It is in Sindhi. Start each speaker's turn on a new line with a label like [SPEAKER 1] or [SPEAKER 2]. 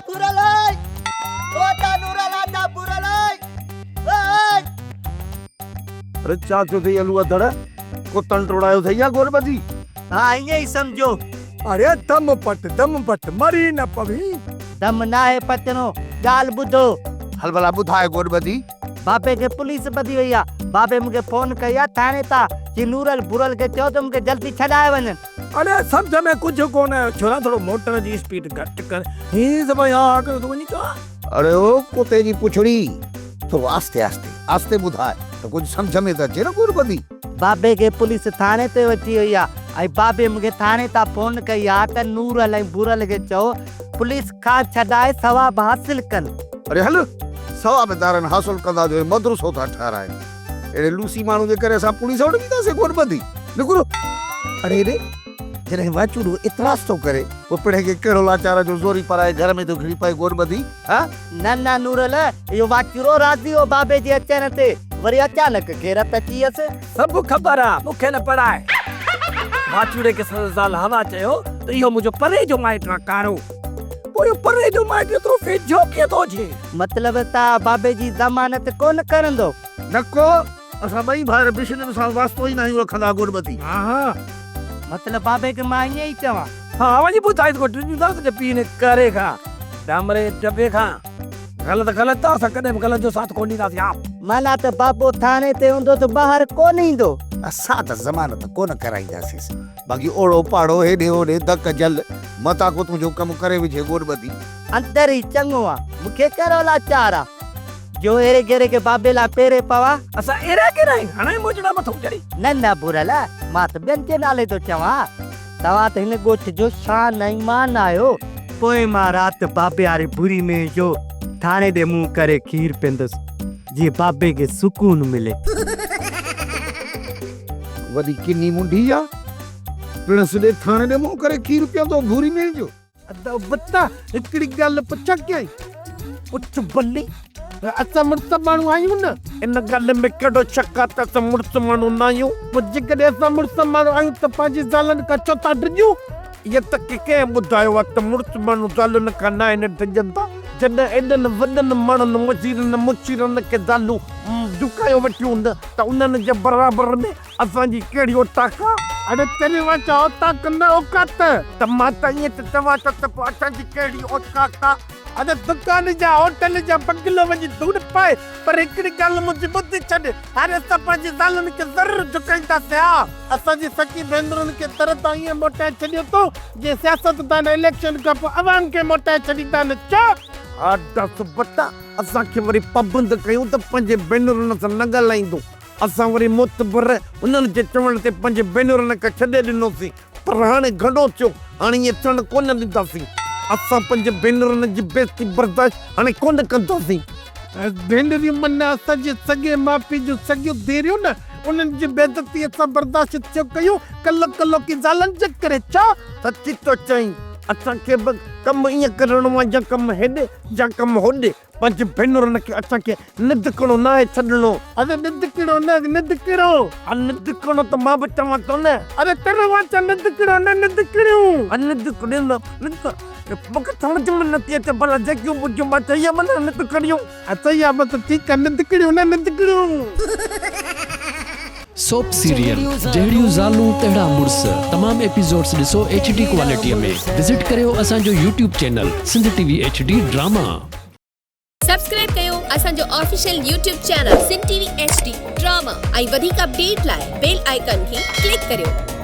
[SPEAKER 1] ڀورل اي، او ادا نورل ادا ڀورل اي، اي.
[SPEAKER 2] اڙي ڇا ٿيو اٿئي الو اڌڙ، ڪو تن ٽوڙايو اٿئي يا گور ٻڌي؟
[SPEAKER 1] ها ائين ئي سمجهو.
[SPEAKER 3] اڙي دم پٽ دم پٽ مري نه پوين.
[SPEAKER 1] دم ناهي پٽڻو، ڳالهه ٻڌو.
[SPEAKER 2] هل ڀلا ٻڌاء گوڏ ٻڌي.
[SPEAKER 1] بابي کي پوليس ٻڌي وئي آ. بابي مون کي فون ڪئي آ ٿاڻي تان، چي نورل ڀورل کي چئو ته مون کي جلدي ڇڏائي وڃن.
[SPEAKER 3] اڙي سمجهه ۾ ڪجهه ڪونه آيو ڇورا ٿورو موٽر جي اسپيڊ گهٽ ڪر هي سڀ ها ها ڪيو ٿو وڃي ڇا.
[SPEAKER 2] اڙي او ڪتي جي پڇڙي ٿورو آهستي آهستي آهستي ٻڌاء ته ڪجهه سمجهه ۾ ته اچي نه گوڏ ٻڌي.
[SPEAKER 1] بابي کي پوليس ٿاڻي تي وٺي وئي آ ۽ بابي مون کي ٿاڻي تان فون ڪئي آ ته نورل ۽ ڀورل کي چئو پوليس کان ڇڏائي ثواب حاصل ڪن.
[SPEAKER 2] اڙي هل ثواب دارن حاصل ڪندا جو هي مدرسو ٿا ٺهرائن. اهڙي لوسي ماڻهو جي ڪري اسان پوليس وٽ وينداسين ڳوٺ ٻڌي نڪر. اڙي ري جڏهن واچوڙو اعتراض ٿو ڪري پوء پڻهين کي ڪهڙو لاچار آ جو زوري پرائي گهر ۾ ٿو گهڙي پئي ڳوٺ ٻڌي ها.
[SPEAKER 1] نه نه نورل اهو واچوڙو راضي هو بابي جي اچڻ تي وري اچانڪ غيرت اچي ويس.
[SPEAKER 3] سڀ خبر آ مون کي نه پڙهاء. واچوڙي کي سندس زال حوا چيو ته اهو منهنجو پري جو مائٽ آ ڪارو. پوء اهو پري جو مائٽ ايترو ويجهو ڪيئن ٿو هجي؟
[SPEAKER 1] مطلب ته بابي جي ضمانت ڪونه کڻندو.
[SPEAKER 2] نه ڪو، اسان ٻئي ڀائر بشنن سان واسطو ئي ناهيون رکندا گوڏ ٻڌي.
[SPEAKER 3] ها ها.
[SPEAKER 1] مطلب بابي کي مان ائين ئي چوان.
[SPEAKER 3] ها وڃي ٻڌائيس ڪو ڊڄون ٿا تنهنجي پيء ني ڪري کان، ڏامري ڊٻي کان. غلط غلط آ، اسان ڪڏهن به غلط جو ساٿ ڪونه ڏينداسين ها.
[SPEAKER 1] معنيٰ ته بابو ٿاڻي تي هوندو ته ٻاهر ڪونه ايندو.
[SPEAKER 2] اسان ته ضمانت ڪونه ڪرائينداسينس. باقي اوڙو پاڙو هيڏي هوڏي ڌڪ جهل، متان ڪو تنهنجو ڪم ڪري وجهي گوڏ ٻڌي.
[SPEAKER 1] اندر ئي چڱو آ، مون کي ڪهڙو لاچار آ، جو ايري گيري کي بابي لاء پيري پوان.
[SPEAKER 3] اسان ايرا گيرا آهيون، هڻائي موچڙا مٿئون چڙهي.
[SPEAKER 1] نه نه ڀورل، مان ته ٻين جي نالي ٿو چوان. توهان ته هن ڳوٺ جو شان ۽ مان آهيو. پوء مان رات بابي واري ڀوري مينهن جو ٿاڻي ڏي منهن ڪري کير پيندس، جيئن بابي کي سڪون ملي.
[SPEAKER 2] وڏي ڪني منڍي آ، پڻس ڏي ٿاڻي ڏي منهن ڪري کير پيئندو ڀوري مينهن جو.
[SPEAKER 3] ادا ابتا هڪڙي ڳالهه پڇان ڪيائين؟ پڇ ڀلي، اسان مڙس ماڻهو آهيون نه؟ ان ڳالهه ۾ ڪهڙو شڪ آ ته اسان مڙس ماڻهو نه آهيون؟ پوء جيڪڏهن اسان مڙس ماڻهو آهيون ته پنهنجي زالن کان ڇو ٿا ڊڄون؟ اهو ته ڪنهن ٻڌايو آ ته مڙس ماڻهو زالن کان ناهن ڊڄندا؟ جڏهن ايڏن وڏن ماڻهن وزيرن مشيرن کي زالون جهڪايو ويٺيون هونديون ته انهن جي برابر ۾ اسان جي ڪهڙي اوطاق آ؟ اڙي تري واچا اوطاق نه اوقات. ته مان ته ائين ٿو چوان ٿو ته پوء اسان جي ڪهڙي اوطاق آ؟ اڙي دڪان جا هوٽل جا بنگلو وڃي ڌوڙ پائي، پر هڪڙي ڳالهه منهنجي ٻڌي ڇڏ، هاڻي اسان پنهنجي زالن کي ضرور جهڪائينداسين ها. اسان جي سڪي ڀينرن کي در تان ائين موٽائي ڇڏيو اٿو، جيئن سياستدان اليڪشن کان پوء عوام کي موٽائي ڇڏيندا آهن. ڇا؟ ها ڊس بٽا، اسان کي وري پابند ڪيون ته پنهنجي ڀينرن سان نه ڳالهائيندو. اسان وري معتبر انهن جي چوڻ تي پنهنجي ڀينرن کي ڇڏي ڏنوسين، پر هاڻي گهڻو ٿيو، هاڻي ائين ٿيڻ ڪونه ڏينداسين. اسان پنهنجي ڀينرن جي بيعزتي برداشت هاڻي ڪونه ڪنداسين. ڀينريون من اسان جي سڳي ماء پيء جون سڳيون ڌيئريون نه، انهن جي بيعزتي اسان برداشت ڇو ڪيون، ڪلهه ڪلهوڪي زالن جي ڪري ڇا؟ سچ ٿو چئين، اسان کي به ڪم ائين ڪرڻو آهي يا ڪم هيڏي يا ڪم هوڏي. پنهنجي ڀينرن کي اسان کي نڌڪڻو ناهي ڇڏڻو. اڙي نڌڪڻو نه نڌڪڻو. ها نڌڪڻو ته مان به چوان ٿو نه. اڙي تر واچا نڌڪڻو نه نڌڪڻيون. ها نڌڪڻيون نه نڌ مون کي سمجهه ۾ نٿي اچي ڀلا جيڪيون ٻڌيون مان چئي آ نه نڌڪڻيون. ها چئي آ بس ٺيڪ آ نڌڪڻيون نه نڌڪڻيون.
[SPEAKER 4] سوپ سيريل جهڙيون زالون تهڙا مڙس تمام ايپيسوڊس ڏسو ايڇ ڊي ڪوالٽي ۾ وزٽ ڪريو اسان جو YouTube channel Sindh T V H D drama.
[SPEAKER 5] Subscribe ڪيو اسان جو official YouTube channel Sindh T V H D drama ۽ وڌيڪ اپڊيٽ لاء بيل آئيڪان کي ڪلڪ ڪريو.